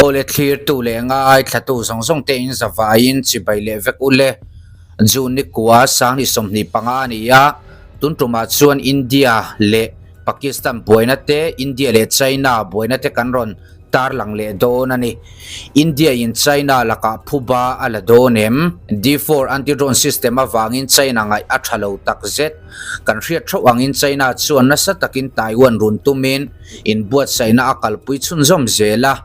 Awle thlirtu leh ngaithlatu zawng zawng te in zavaiin chibai leh vek u le. June ni kua sanghnih 25 a ni a, tun tumah chuan India leh Pakistan buaina te, India leh China buaina te kan rawn tarlang leh dawn a ni. India in China lakah phuba a la dawn em? D-four anti-drone system avangin China ngaih a tha lo tak zet. Kan hriat theuh angin China chuan nasa takin Taiwan run tumin inbuatsaihna a kalpui chhunzawm zel a.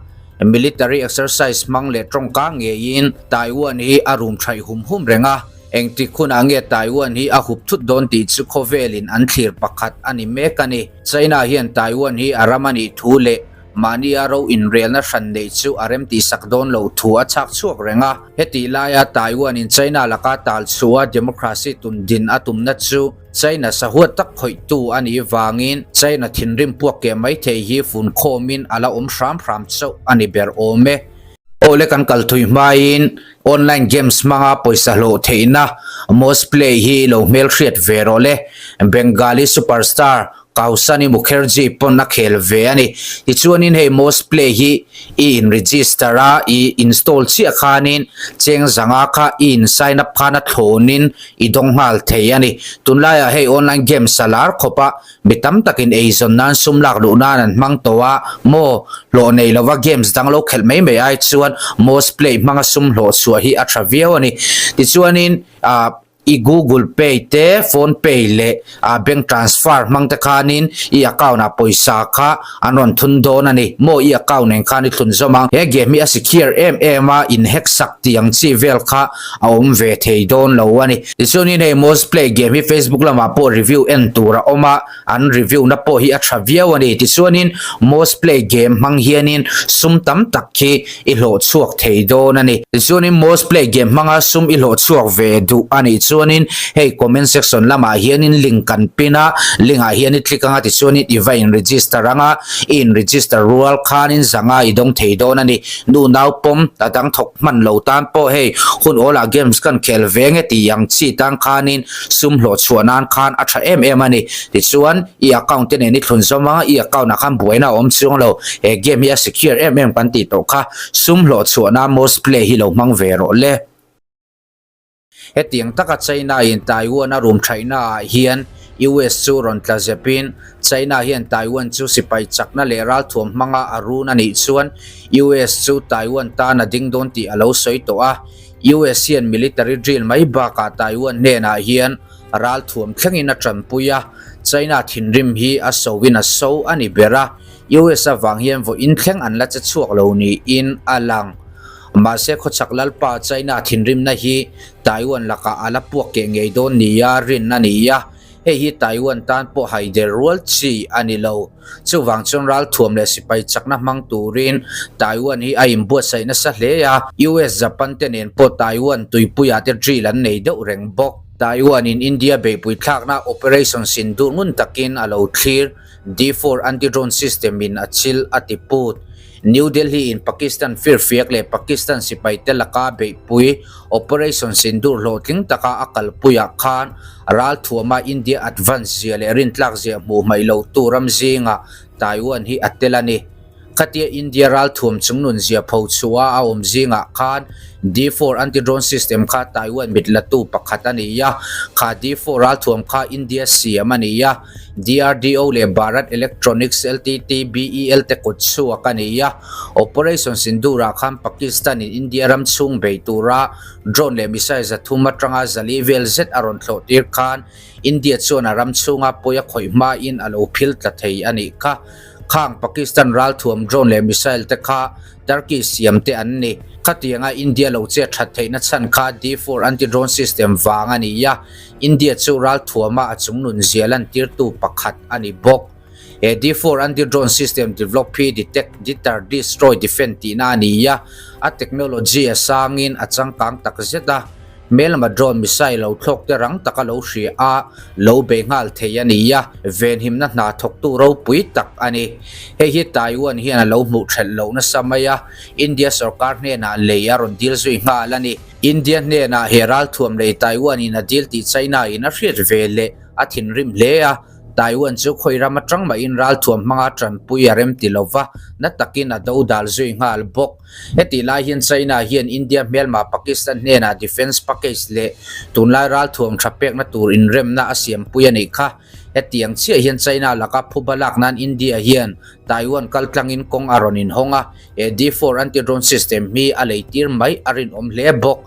Military exercise hmang leh tawngka ngeiin Taiwan hi a rum thaih hum hum reng a. Engtik hunah nge Taiwan hi a hup thut dawn tih chu khawvelin an thlir pakhat a ni mek a ni. China hian Taiwan hi a ram a nih thu leh mahnia ro inrelna hran neih chu a rem tihsak dawn loh thu a chhak chhuak reng a. Hetih laia Taiwan in China laka tal chhuah a democracy tun din a tumna chu China sahuat tak khawihtu a nih vangin China thinrim puak keh mai thei hi fun khawmin a la awm hram hram chauh a ni ber awm e. Awle kan kal thui hmain online games hmanga pawisa hlawh theihna Most Play hi lo hmelhriat ve rawh le. Bengali superstar Kausani Mukherjee pawn a khel ve a ni. Tichuanin hei Most Play hi i in register a, i install chiah khanin cheng zanga kha i in sign up khan a thlawnin i dawng nghal thei a ni. Tunlaiah hei online games a lar khawp a, Mi tam takin eizawn nan sum lak luh nan an hmang tawh a, maw hlawh nei lova games dang lo khelh mai mai ai chuan most play hmanga sum hlawh chhuah hi a tha viau a ni. Tichuanin ah i Google Pay te, Phone Pay leh ah bank transfer hmang te khanin i account ah pawisa kha an rawn thun dawn a ni. Maw i account nen khan i thlun zawm ang. He game hi a secure em em a, in hack sak tih ang chi vel kha a awm ve thei dawn lo a ni. Tichuanin hei Most Play game hi Facebook lamah pawh review en tur a awm a, an review na pawh hi a tha viau a ni. Tichuanin Most Play game hmang hianin sum tam tak hi i hlawh chhuak thei dawn a ni. Tichuanin Most Play game hmanga sum i hlawh chhuak ve duh a nih chuanin hei comment section lamah hianin link kan pin a, link ah hian i click anga tichuanin i va in register anga, i in register rual khanin zanga i dawng thei dawn a ni. Nu nau pawm a dang thawk hman lo tan pawh hei hun awlah games kan khel ve nge tih ang chi tan khanin sum hlawh chhuah nan khan a tha em em a ni. Tichuan i account te nen i thlun zawm anga i account ah khan buaina a awm chuang lo. He game hi a secure em em kan tih tawh kha sum hlawh chhuah nan most play hi lo hmang ve rawh le. Hetiang taka China in Taiwan a rum thaihna ah hian US chu rawn tla zepin China hian Taiwan chu sipai chakna leh ralthuam hmanga a run a nih chuan US chu Taiwan tan a ding dawn tih a lo sawi tawh a. US hian military drill mai bakah Taiwan hnenah hian ralthuam thlengin a tanpui a, China thinrim hi a soin a so a ni ber a. US avang hian vawiin thleng an la che chhuak lo niin a lang. Mahse khawchhak lalpa China thinrimna hi Taiwan lakah a la puak keh ngei dawn nia rin a ni a, hei hi Taiwan tan pawh haider rual chi a ni lo. Chuvang chuan ralthuam leh sipai chakna hmang turin Taiwan hi a inbuatsaih nasa hle a, US, Japan te nen pawh Taiwan tuipuiah te drill an nei deuh reng bawk. Taiwan in India beihpui thlakna Operation Sindoor ngun takin a lo thlir. D-four anti-drone system in a chil a ti put. New Delhi in Pakistan firfiak leh Pakistan sipaite laka beihpui Operation Sindoor hlawhtling taka a kalpuiah khan ralthuama India advance zia leh rintlak zia hmuh hmaih lo tu ram zingah Taiwan hi a tel a ni. Khatia India ralthuam chungnun zia pho chhuah a awm zingah khan D-four anti-drone system kha Taiwan mit latu pakhat a ni a, kha D-four ralthuam kha India siam a ni a. DRDO leh Bharat Electronics Ltd, BEL, te kut chhuak a ni a. Operation Sindoor-ah khan Pakistan-in India ram chhung bei tura drone leh missile 300 atanga 400 vel zet a rawn thlawh tir khan India chuan a ram chhunga pawi a khawih hmain a lo phil tla thei a nih kha. Khang Pakistan ralthuam drone leh missile te kha Turkey siam te an ni. Khatianga India lo che that theihna chhan kha D-four anti-drone system vang a ni a, India chu ralthuama a chungnun zia lantirtu pakhat a ni bawk. He D-four anti-drone system develop hi detect, deter, destroy, defend tihna a ni a, a technology a sangin a changkang takzet a. Hmelma drone missile lo thlawk te rang taka lo hria a, lo bei nghal thei a ni a, venhimna hna thawktu ropui tak a ni. Hei hi Taiwan hian a lo hmuh thelh loh nasa mai a, India sorkar hnenah lei a rawn dil zui nghal a ni. India hnenah he ralthuam lei Taiwan in a dil tih China in a hriat ve leh a thinrim hle a. Taiwan chu khawi ram atang mahin ralthuam hmanga tanpui a rem ti lova, na takin a do dal zui nghal bawk. Hetih lai hian China hian India hmelma Pakistan hnenah defence package leh tunlai ralthuam tha pekna tur inremna a siampui a nih kha. Hetiang chiah hian China laka phuba lak nan India hian Taiwan kaltlangin kawng a rawn inhawng a, he D-four anti-drone system hi a leitir mai a rinawm hle bawk.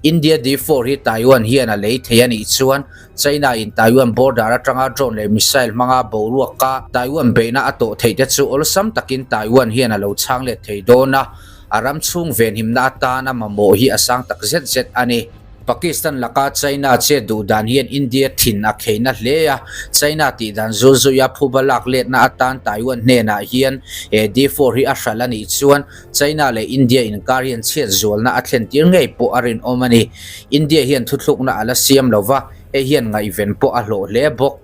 India D-four hi Taiwan hian a lei thei a nih chuan China in Taiwan border atanga drone leh missile hmanga boruaka Taiwan beihna a tawh theih te chu awlsam takin Taiwan hian a lo chhang let thei dawn a, a ram chhung venhimna atana mamawh hi a sang tak zet zet a ni. Pakistan laka China chet duh dan hian India thin a kheina hle a, China tih dan zul zuia phuba lak letna atan Taiwan hnenah hian he D-four hi a hralh a nih chuan China leh India inkar hian chhiat zualna a thlen tir ngei pawh a rinawm a ni. India hian thuthlukna a la siam lo va, hei hian ngaihven pawh a hlawh hle bawk.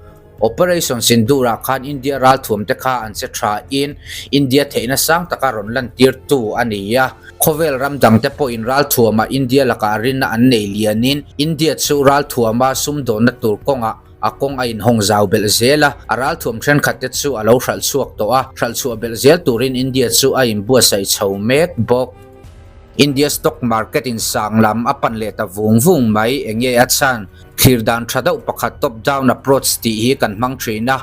Operation Sindoor-ah khan India ralthuam te kha an che tha in India theihna sang taka rawn lantirtu a ni a. Khawvel ram dang te pawhin ralthuama India lakah rinna an nei lianin India chu ralthuama sumdawnna tur kawngah a kawng a inhawng zau belh zel a, a ralthuam thenkhat te chu a lo hralh chhuak tawh a, hralh chhuah belh zel turin India chu a inbuatsaih chho mek bawk. India stock market in sang lam a pan leh ta vung vung mai, eng nge a chhan? Thlir dan tha deuh pakhat top down approach tih hi kan hmang thin a,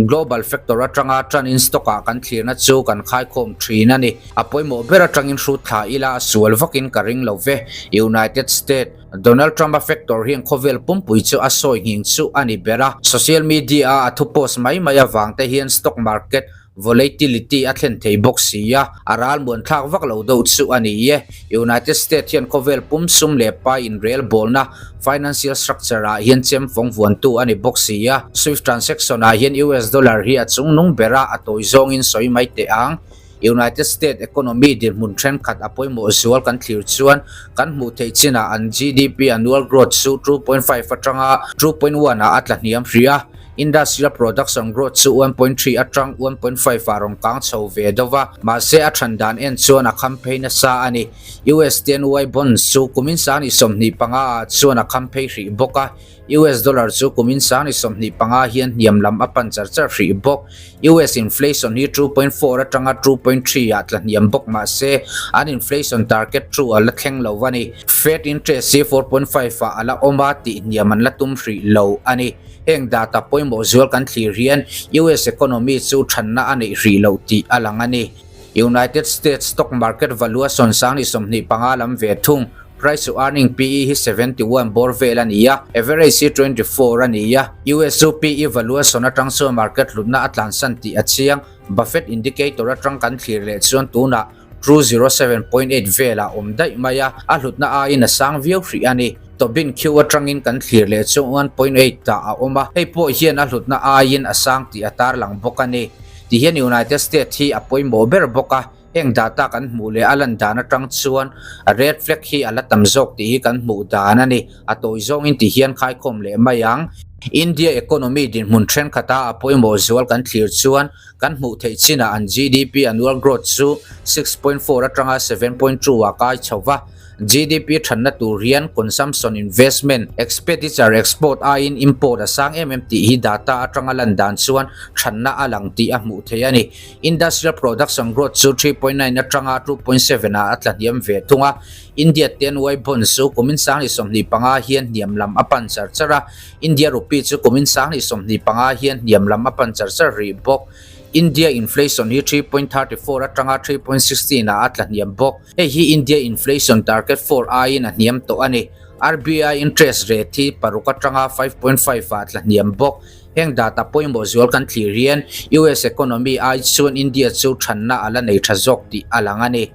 global factor atanga tan in stock ah kan thlirna chu kan khaikhawm thin a ni. A pawimawh ber atangin hrut thla ila a sual vakin ka ring lo ve. United State, Donald Trump a factor hian khawvel pumpui chu a sawi nghing chu a ni ber a, social media a a thu post mai mai avang te hian stock market Volatility a thlen thei bawk si a, a ralmuan thlak vak lo deuh chu a ni e. United States hian khawvel pum sum leh pai inrel bawlna, financial structure, ah hian chem fawng vuantu a ni bawk si a. Swift transaction ah hian US dollar hi a chungnung ber a, a tawi zawngin sawi mai teh ang. United States economy dinhmun thenkhat a pawimawh zual kan thlir chuan kan hmuh theih chinah an GDP annual growth chu 2.5 atanga 2.1 ah a tla hniam hrih a. Industrial production growth chu 1.3 atang 1.5 ah rawn kang chho ve deuh va, mahse a than dan en chuan a kham phei nasa a ni. US 10Y bonds chu kumin 2025 ah chuan a kham phei hrih bawk a, US dollar chu kumin 2025 hian hniam lam a pan char char hrih bawk. US inflation hi 2.4 atanga 2.3 ah tla hniam bawk mahse an inflation target chu a la thleng lo a ni. Fed interest hi 4.5 ah a la awm a, tih hniam an la tum hrih lo a ni. Heng data pawimawh zual kan thlir hian US economy chu thanna a neih hrih loh tih a lang a ni. United States stock market valuation 2025 lam ve thung. Price to earning, PE, hi 71 bawr vel a ni a, average hi 24 a ni a. US chu PE valuation atang chuan market hlutna a tlansan tih a chiang. Buffett indicator atang kan thlir leh chuan tunah True 07.8 velah awm daih mai a, a hlutna aiin a sang viau hrih a ni. Tobin Q atangin kan thlir leh chu 1.8 tah a awm a, hei pawh hian a hlutna aiin a sang tih a tarlang bawk a ni. Tihian United States hi a pawimawh ber bawk a, heng data kan hmuh leh a lan dan atang chuan red flag hi a la tam zawk tih hi kan hmuh dan a ni. A tawi zawngin tihian khaikhawm leh mai ang. India economy dinhmun thenkhatah a pawimawh zual kan thlir chuan Kan hmuh theih chinah an GDP annual growth chu 6.4 atanga 7.2 ah kai chho va. GDP thanna tur hian consumption, investment, expenditure, export aiin import a sang em em tih hi data atanga lan dan chuan thanna a lang tih a hmuh theih a ni. Industrial production growth chu 3.9 atanga 2.7 ah a tla hniam ve thung a. India 10Y bonds chu kumin 2025 hian hniam lam a pan char char a. India rupee chu kumin 2025 hian hniam lam a pan char char rih bawk. India inflation hi 3.34 atanga 3.16 ah a tla hniam bawk. Hei hi India inflation target 4 aiin a hniam tawh a ni. RBI interest rate hi paruk atanga 5.5 ah a tla hniam bawk. Heng data pawimawh zual kan thlir hian US economy ai chuan India chu thanna a la nei tha zawk tih a lang a ni.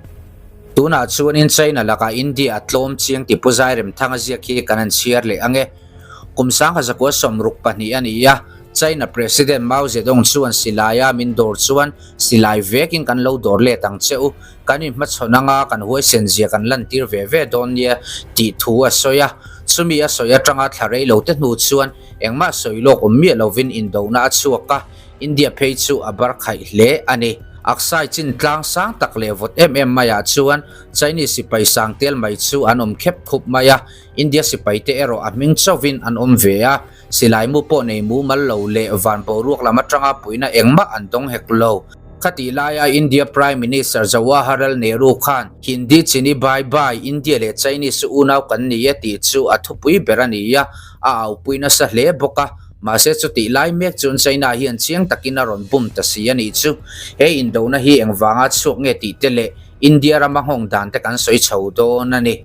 Tunah chuanin China lakah India a tlawm chiang tih Pu Zairemthanga ziak hi kan han chhiar leh ang e. Kum 1962 a ni a, China President Mao Zedong chuan silaia min dawr chuan silai vekin kan lo dawr let ang che u, kan inhmachhawn anga kan huaisen zia kan lantir ve ve dawn nia tih thu a sawi a. Chumi a sawi atanga thla rei lo te hnu chuan engmah sawi lawk awm miah lovin indona a chhuak a, India phei chu a bar khaih hle a ni. Aksai chin tlang sang tak leh vawt em em maiah chuan Chinese sipai sang tel mai chu an awm khep khup mai a, India sipaite erawh a hming chauhin an awm ve a, silai mu pawh nei mumal lo leh van boruak lam atanga puihna engmah an dawng hek lo. Khatih laia India Prime Minister Jawaharlal Nehru khan Hindi Chini Bhai Bhai, India leh Chinese chu unau kan ni e tih chu a thupui ber a ni a, a aupui nasa hle bawk a. Mahse chutih lai mek chuan China hian chiang takin a rawn bum ta si a nih chu. He indona hi engvanga chhuak nge tih te leh India rama nghawng dan te kan sawi chho dawn a ni.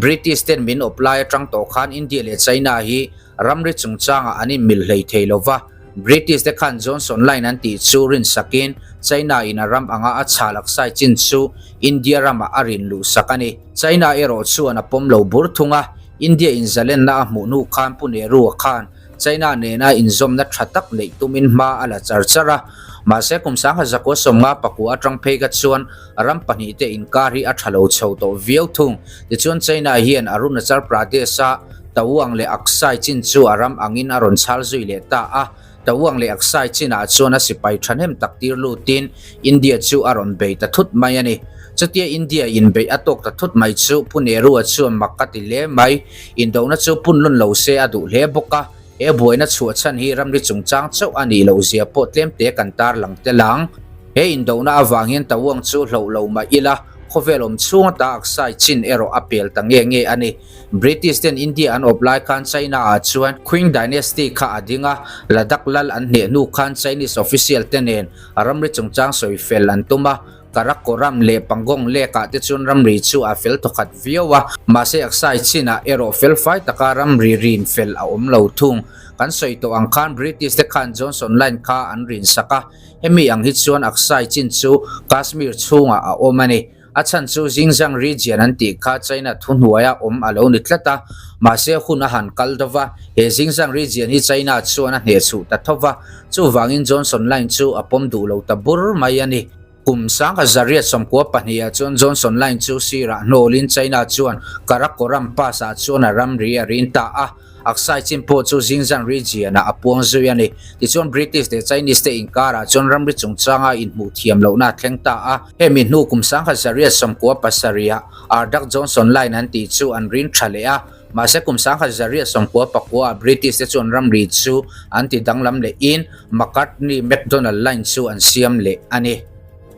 British ten min awp lai atang tawh khan India leh China hi ramri chungchangah an inmil hlei thei lo va. British te khan Johnson Line an tih chu rinsakin China in a ram anga a chhal Aksai chin chu India ramah a rin luhsak a ni. China erawh chuan a pawm lo bur thung a, India in zalenna a hmuh hnu khan Pu Nehru-a khan China nena inzawmna tha tak neih tumin hma a la char char a. Mahse kum 1954 atang phei kha chuan ram pahnihte inkar hi a tha lo chho tawh viau thung. Tichuan China hian Arunachal Pradesh-a Tawang leh Aksai chin chu a ram angin a rawn chhal zui leh ta a. Tawang leh Aksai chinah chuan a sipai thahnem tak tir lutin India chu a rawn bei ta thut mai a ni. Chutia India in beih a tawk ta thut mai chu Pu Nehru-a chuan mak ka ti hle mai. Indona chu pun lun lo se a duh hle bawk a, he buaina chhuah chhan hi ramri chungchang chauh a nih loh zia pawh tlemte kan tarlang tel ang. He indona avang hian Tawang chu hloh lo mah ila, khawvel awm chhung ata Aksai chin erawh a pel ta nge nge a ni. British ten India an awp lai khan China ah chuan Qing Dynasty kha a ding a, Ladakh lal an hneh hnu khan Chinese official te nen ramri chungchang sawi fel an tum a, Karakoram leh Pangong Lake ah te chuan ramri chu a fel thawkhat viau a, mahse Aksai chin ah erawh felfai taka ramri rin fel a awm lo thung. Kan sawi tawh ang khan British te khan Johnson Line kha an rin sak a, Hemi ang hi chuan Aksai chin chu Kashmir chhungah a awm a ni. A chhan chu Xinjiang region an tih kha China thuhnuaia awm a lo ni tlat a, mahse hun a han kal deuh va, he Xinjiang region hi China chuan a hnehchhuh ta tho va, chuvangin Johnson Line chu a pawm duh lo ta bur mai a ni. Kum 1992 ah chuan Johnson Line chu sirah hnawlin China chuan Karakoram Pass ah chuan a ramri a rin ta a. Aksai chin pawh chu Xinjiang region-ah a puang zui a ni. Tichuan British leh Chinese te inkarah chuan ramri chungchanga inhmuh thiam lohna a thleng ta a. Hemi hnu kum 1997 ah Ardak Johnson Line an tih chu an rin tha leh a. Mahse kum 1999 ah British te chuan ramri chu an ti danglam lehin McCartney-McDonald Line chu an siam leh a ni.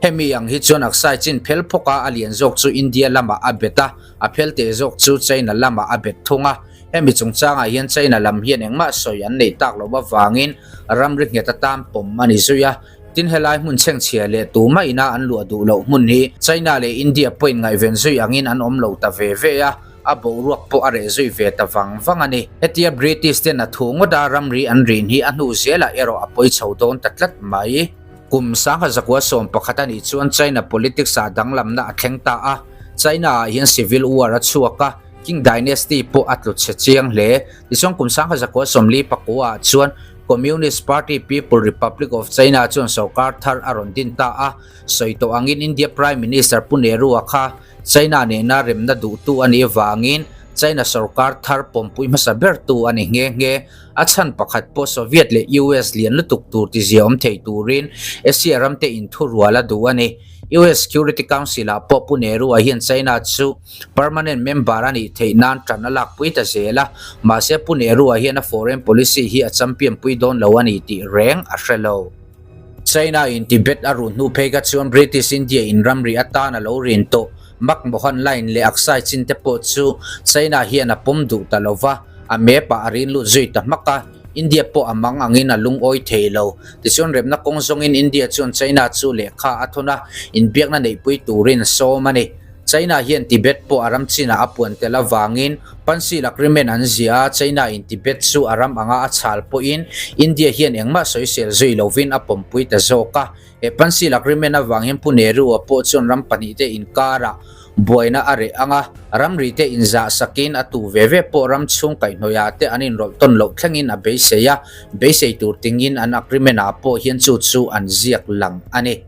Hemi ang hi chuan Aksai chin phel phawk a, a lian zawk chu India lamah a bet a, a phel teh zawk chu China lamah a bet thung a. Hemi chungchangah hian China lam hian engmah sawi an neih tak loh avangin ramri nghet atan pawm a ni zui a. Tin helai hmun chhengchhia leh tumah ina an luah duh loh hmun hi China leh India pawhin ngaihven zui angin an awm lo ta ve ve a, a boruak pawh a reh zui ve ta vang vang a ni. Hetia British ten a thu ngawt a ramri an rin hi a hnu zelah erawh a pawi chho dawn ta tlat mai. Kum 1911 a nih chuan China politics ah danglamna a thleng ta a, China ah hian civil war a chhuak a, Qing Dynasty pawh a tlu chhe chiang hle. Tichuan kum 1949 ah chuan Communist Party People Republic of China chuan sorkar thar a rawn din ta a. Sawi tawh angin India Prime Minister Pu Nehru-a kha China nena remna duhtu a nih avangin China sorkar thar pawmpui hmasa bertu a ni nghe nghe. A chhan pakhat pawh Soviet leh US lian lutuk tur tizia awm thei turin Asia ramte inthurual a duh a ni. US Security Council ah pawh Pu Nehru-a hian China chu Permanent member a nih theih nan tan a lakpui ta zel a, mahse Pu Nehru-a hian a foreign policy hi a champion pui dawn lo a ni tih reng a hre lo. China in Tibet a run hnu phei kha chuan British India in ramri atan a lo rin tawh. McMahon Line leh Aksai Chin te pawh chu China hian a pawm duh ta lo va, a map ah a rin lut zui ta hmak a, India pawh a mang angin a lungawi thei lo. Tichuan remna kawng zawngin India chuan China chu lehkha a thawn a, inbiakna neihpui turin a sawm a ni. China hian Tibet pawh a ram chinah a puan tel avangin Pansil Agreement an ziah a, China in Tibet chu a ram anga a chhal pawhin India hian engmah sawisel zui lovin a pawmpui ta zawk a. He Pansil Agreement avang hian Pu Nehru-a pawh chuan ram pahnihte inkarah buaina a reh ang a, ramrite inzah sakin a tu ve ve pawh ram chhung kaihhnawihah te an inrawlh tawn loh thlengin a beisei a, beisei tur tingin an agreement-ah pawh hian chu chu an ziak lang a ni.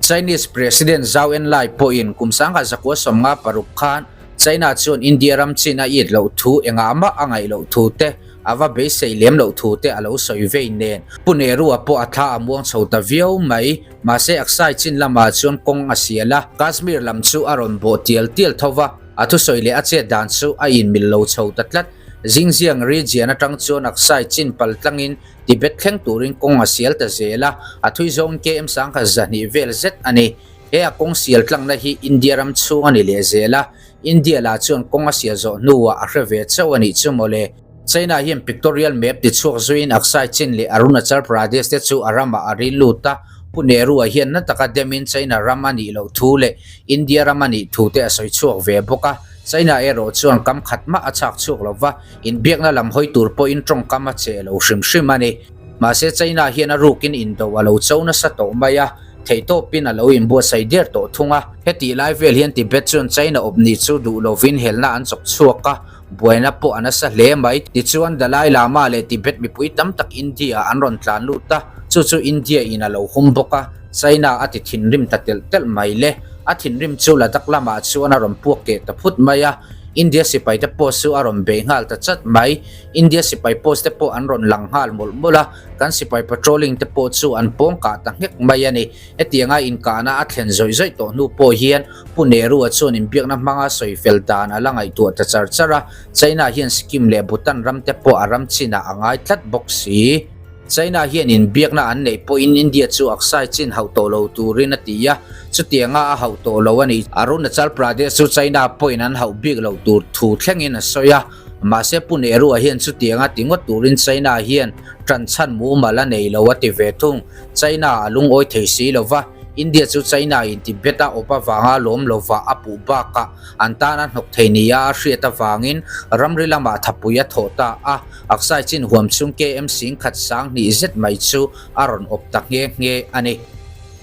Chinese President Zhou Enlai pawhin kum 1956 khan China chuan India ram chin a it loh thu engah mah a ngaih loh thu te, a va beisei lem loh thu te a lo sawi vei nen. Pu Nehru-a pawh a thla a muang chho ta viau mai. Mahse Aksai chin lamah chuan kawng a sial a, Kashmir lam chu a rawn bawh tial tial tho va, a thusawi leh a chet dan chu a inmil lo chho ta tlat. Xinjiang region atang chuan Aksai chin pal tlangin Tibet thleng turin kawng a sial ta zel a, a thui zawngin KM 1200 vel zet a ni. He a kawng sial tlangna hi India ram chhung a ni leh zel a, India lah chuan kawng a sial zawh hnuah a hre ve chauh a nih chu mawle. China hian pictorial map tichhuak zuiin Aksai Chin leh Arunachal Pradesh te chu a ramah a ril lut a, Pu Nehru-a hian na taka demin China ram a nih loh thu leh India ram a nih thu te a sawi chhuak ve bawk a. China erawh chuan kam khat mah a chhak chhuak lo va, inbiakna lam hawi tur pawhin tawngkam a che lo hrim hrim a ni. Mahse China hian a rukin indo a lo cho nasa tawh mai a, theihtawpin a lo inbuatsaih der tawh thung a. Hetih lai vel hian Tibet chuan China awp nih chu duh lovin helna an chawk chhuak a, buaina pawh a nasa hle mai. Tichuan Dalai Lama leh Tibet mipui tam tak India ah an rawn tlan lut a, chu chu India in a lo hum bawk a, China a ti thinrim ta telh telh mai le. A thinrim chu Ladakh lamah chuan a rawn puak keh ta phut mai a, India sipai te pawh chu a rawn bei nghal ta chat mai. India sipai post te pawh an rawn lang nghal mawlh mawlh a, kan sipai patrolling te pawh chu an pawng kah ta nghek mai a ni. Hetianga inkahna a thlen zawih zawih tawh hnu pawh hian Pu Nehru-a chuan inbiakna hmanga sawi fel dan a la ngaihtuah ta char char a, China hian Sikkim leh Bhutan ram te pawh a ram chinah a ngai tlat bawk si. China hian inbiakna an neih pawhin India chu Aksai chin hauh tawh lo turin a ti a, chutianga a hauh tawh lo a ni. Arunachal Pradesh chu China pawhin an hauh bik loh tur thu thlengin a sawi a, mahse Pu Nehru-a hian chutianga ti ngawt turin China hian tan chhan mumal a nei lo a ti ve thung. China a lungawi thei si lo va, India chu China in Tibet a awp avanga lawm lova a puh bakah an tan a hnawk thei nia a hriat avangin ramri lamah thapui a thawh ta a, Aksai chin huam chhung KM 10,000 sang hnih zet mai chu a rawn awp ta nghe nghe a ni.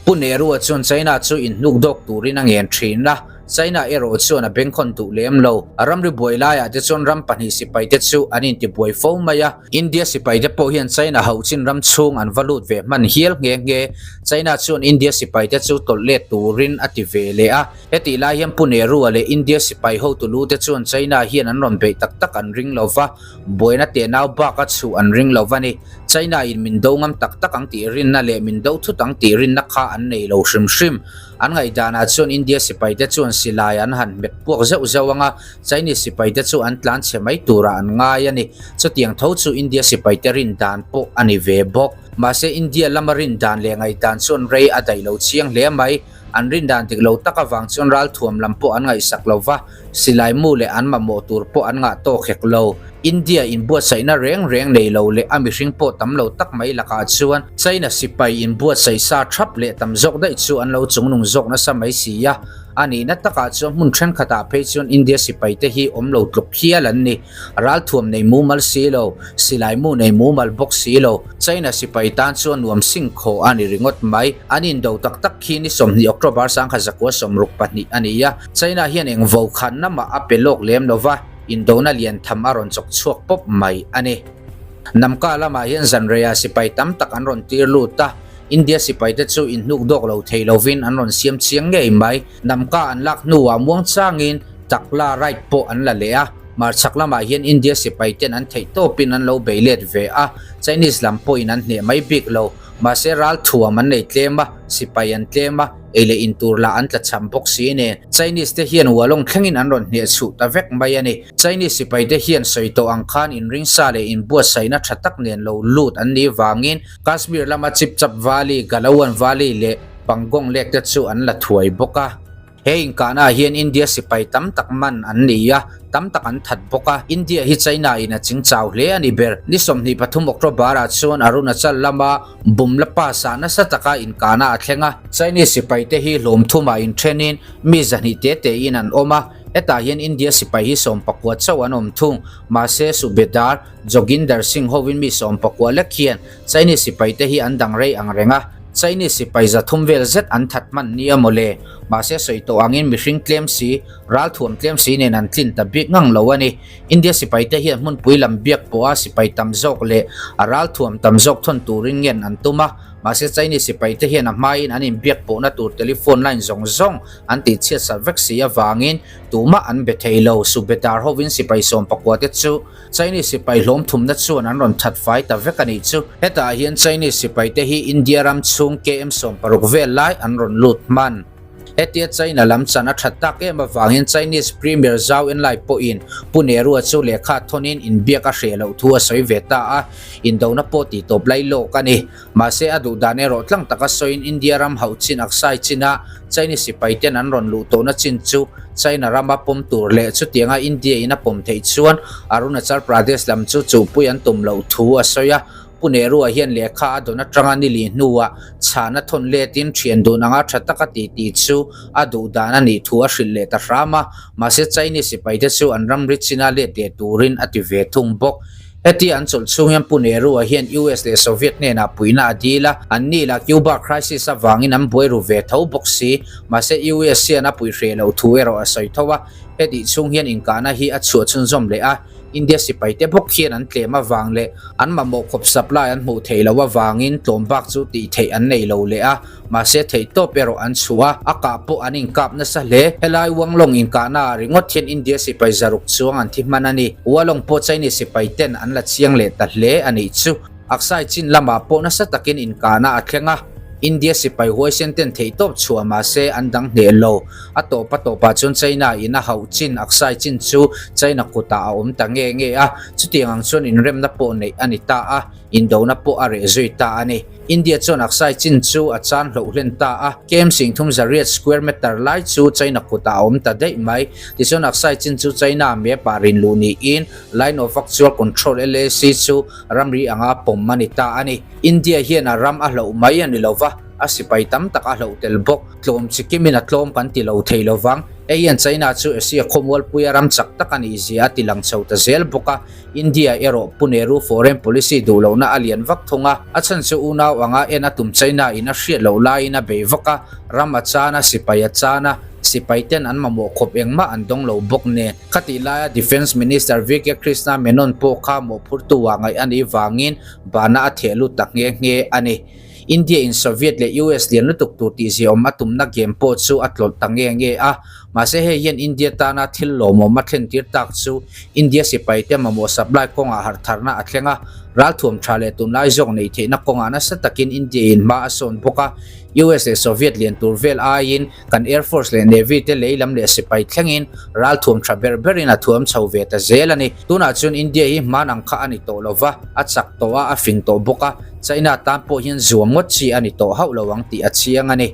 Pu Nehru-a chuan China chu inhnuk dawk turin a ngen thin a, China erawh chuan a bengkhawn duh lem lo. Ramri buai laiah te chuan ram pahnih sipaite chu an intibuai fo mai a, India sipaite pawh hian China hauh chin ram chhung an va lut ve hman hial nghe nghe. China chuan India sipaite chu tawlh let turin a ti ve leh a. Hetih lai hian Pu Nehru-a leh India sipai hotu lu te chuan China hian an rawn beih tak tak an ring lo va, buaina tehnau bak a chhuh an ring lo va ni. China in min do ngam tak tak ang tih rinna leh min do thut ang tih rinna kha an nei lo hrim hrim. An ngaihdanah chuan India sipaite chuan silai an han hmet puak zeuh zeuh ang a, Chinese sipaite chu an tlan chhe mai turah an ngai a ni. Chutiang tho chu India sipaite rin dan pawh a ni ve bawk. Mahse India lama rin dan leh ngaihdan chuan rei a daih lo chiang hle mai. An rin dan dik lo tak avang chuan ralthuam lam pawh an ngaihsak lo va, silai mu leh an mamawh tur pawh an ngah tawk hek lo. India inbuatsaihna reng reng nei lo leh a mihring pawh tam lo tak mai lakah chuan China sipai inbuatsaih sa thap leh tam zawk daih chu an lo chungnung zawk nasa mai si a. A nihna takah chuan hmun thenkhatah phei chuan India sipaite hi awm lo tluk hial an ni. Ralthuam nei mumal si lo, silai mu nei mumal bawk si lo, China sipai tan chuan nuam sing khaw a ni ringawt mai. An indo tak tak khi ni 20 October 1962 a ni a, China hian eng vo khanna mah a pe lawk lem lo va, indona lian tham a rawn chawk chhuak pawp mai a ni. Namka lamah hian zanreiah sipai tam tak an rawn tir lut a, India sipaite chu inhnuk dawk lo thei lovin an rawn siam chiang ngei mai. Namka an lak hnuah muangchangin Takla right pawh an la leh a, hmarchhak lamah hian India sipaiten an theih tawpin an lo bei let ve a, Chinese lam pawhin an hneh mai bik lo. Mahse ralthuam an nei tlem a, sipai an tlem a, ei leh in tur lah an tlachham bawk si nen. Chinese te hian Walong thlengin an rawn hneh chhuh ta vek mai a ni. Chinese sipaite hian sawi tawh ang khan inringsa leh inbuatsaihna tha tak nen lo lut an nih vangin Kashmir lama Chipchap Valley, Galawan Valley leh Pangong Lake te chu an la thuai bawk a. He inkahnaah hian India sipai tam tak man an ni a, tam tak an that bawk a. India hi China in a ching chau hle a ni ber. Ni 23 October-ah chuan Arunachal lama Bumla Pass-ah nasa taka inkahna a thleng a. Chinese sipaite hi hlawm thumah inthenin mi zahnih te tein an awm a, hetah hian India sipai hi 19 chauh an awm thung. Mahse, Subedar Joginder Singh hovin mi 19 lek hian Chinese sipaite hi an dang rei ang reng a, Chinese sipai 300 vel zet an that hman nia mawle. Mahse sawi tawh angin mihring tlem si, ralthuam tlem si nen an tlin ta bik ngang lo a ni. India sipaite hian hmunpui lam biak pawha sipai tam zawk leh a ralthuam tam zawk thawn turin ngen an tum a, Mahse Chinese sipai te hian a hmain an inbiak pawhna tur telephone line zawng zawng an tihchhiat sak vek si avangin tumah an be thei lo. Subedar hovin sipai 14 te chu Chinese sipai hlawm thumna chuan an rawn that fai ta vek a nih chu. Hetah hian Chinese sipai te hi India ram chhung KM 60 vel lai an rawn lut hman. Hetia China lam chan a that tak em avangin Chinese Premier Zhou Enlai pawhin Pu Nehru-a chu lehkha thawnin inbiak a hreh loh thu a sawi ve ta a, indona pawh tih tawp lai lawk a ni. Mahse a duh dan erawh tlang taka sawiin India ram hauh chin Aksai china Chinese sipai ten an rawn luh tawhna chin chu China rama pawm tur leh chutianga India in a pawm theih chuan Arunachal Pradesh lam chu chuhpui an tum loh thu a sawi a. Pu Nehru-a hian lehkha a dawn atanga ni li hnuah chhana thawn letin thian dun anga tha taka ti tih chu a duh dan a nih thu a hrilh leh ta hram a, mahse Chinese sipaite chu an ramri china let leh turin a ti ve thung bawk. Hetia an chawlh chhung hian Pu Nehru-a hian US leh Soviet hnenah puihna a dil a, an ni lah Cuba crisis avangin an buai ru ve tho bawk si, mahse US hian a puih hreh loh thu erawh a sawi tho a, hetih chhung hian inkahna hi a chhuah chhunzawm leh a. India sipaite bawk hian an tlem avang leh an mamawh khawp supply an hmuh theih loh avangin tlawm bak chu tih theih an nei lo leh a, mahse theih tawp erawh an chhuah a, a kah pawh an inkap nasa hle. Helai Wanglong inkahna ah ringawt hian India sipai zaruk chuang an thi hman a ni. Walong pawh Chinese sipai ten an la chiang leh ta hle a nih chu. Aksai chin lamah pawh nasa takin inkahna a thleng a, India sipai huaisen ten theihtawp chhuah mahse an dang hneh lo. A tawp a tawpah chuan China in a hauh chin Aksai chin chu China kutah a awm ta nge nge a, chutiang ang chuan inremna pawh neih a ni ta a, indona pawh a reh zui ta a ni. India chuan Aksai chin chu a chan hloh hlen ta a, KM 300 square meter lai chu China kutah a awm ta daih mai. Tichuan Aksai chin chu China map-ah rin luh niin Line of Actual Control, LAC, chu ramri anga pawm a ni ta a ni. India hian a ram a hloh mai a ni lo va, a sipai tam tak a hloh tel bawk. Tlawm chi kimin a tlawm kan ti lo thei lo vang. Hei hian China chu Asia khawmualpuia ram chak tak a nih zia a ti lang chho ta zel bawk a. India erawh Pu Nehru foreign policy duh lohna a lian vak thung a. A chhan chu unau anga en a tum China in a hriat loh laiin a bei vak a, ram a chan a, sipai a chan a, sipai ten an mamawh khawp engmah an dawng lo bawk nen. Khatih laia Defence Minister VK Krishna Menon pawh kha mawhphurtu ah ngaih a nih vangin bana a theh lut ta nghe nghe a ni. India in Soviet leh US lian lutuk tur tih ziaawm a tumna game pawh chu a tlawlh ta nghe nghe a. Mahse hei hian India tana thil lawmawm a thlen tir tak chu India sipaite mamawh supply kawngah harhtharna a thleng a, ralthuam tha leh tunlai zawk neih theihna kawngah nasa takin India in hma a sawn bawk a. US leh Soviet lian tur vel aiin Kan Air Force leh Navy te lei lam leh sipai thlengin ralthuam tha ber berin a thuam chho ve ta zel a ni. Tunah chuan India hi hman ang kha a ni tawh lo va, a chak tawh a, a fing tawh bawk a, China tan pawh hian zuam ngawt chi a ni tawh hauh lo ang tih a chiang a ni.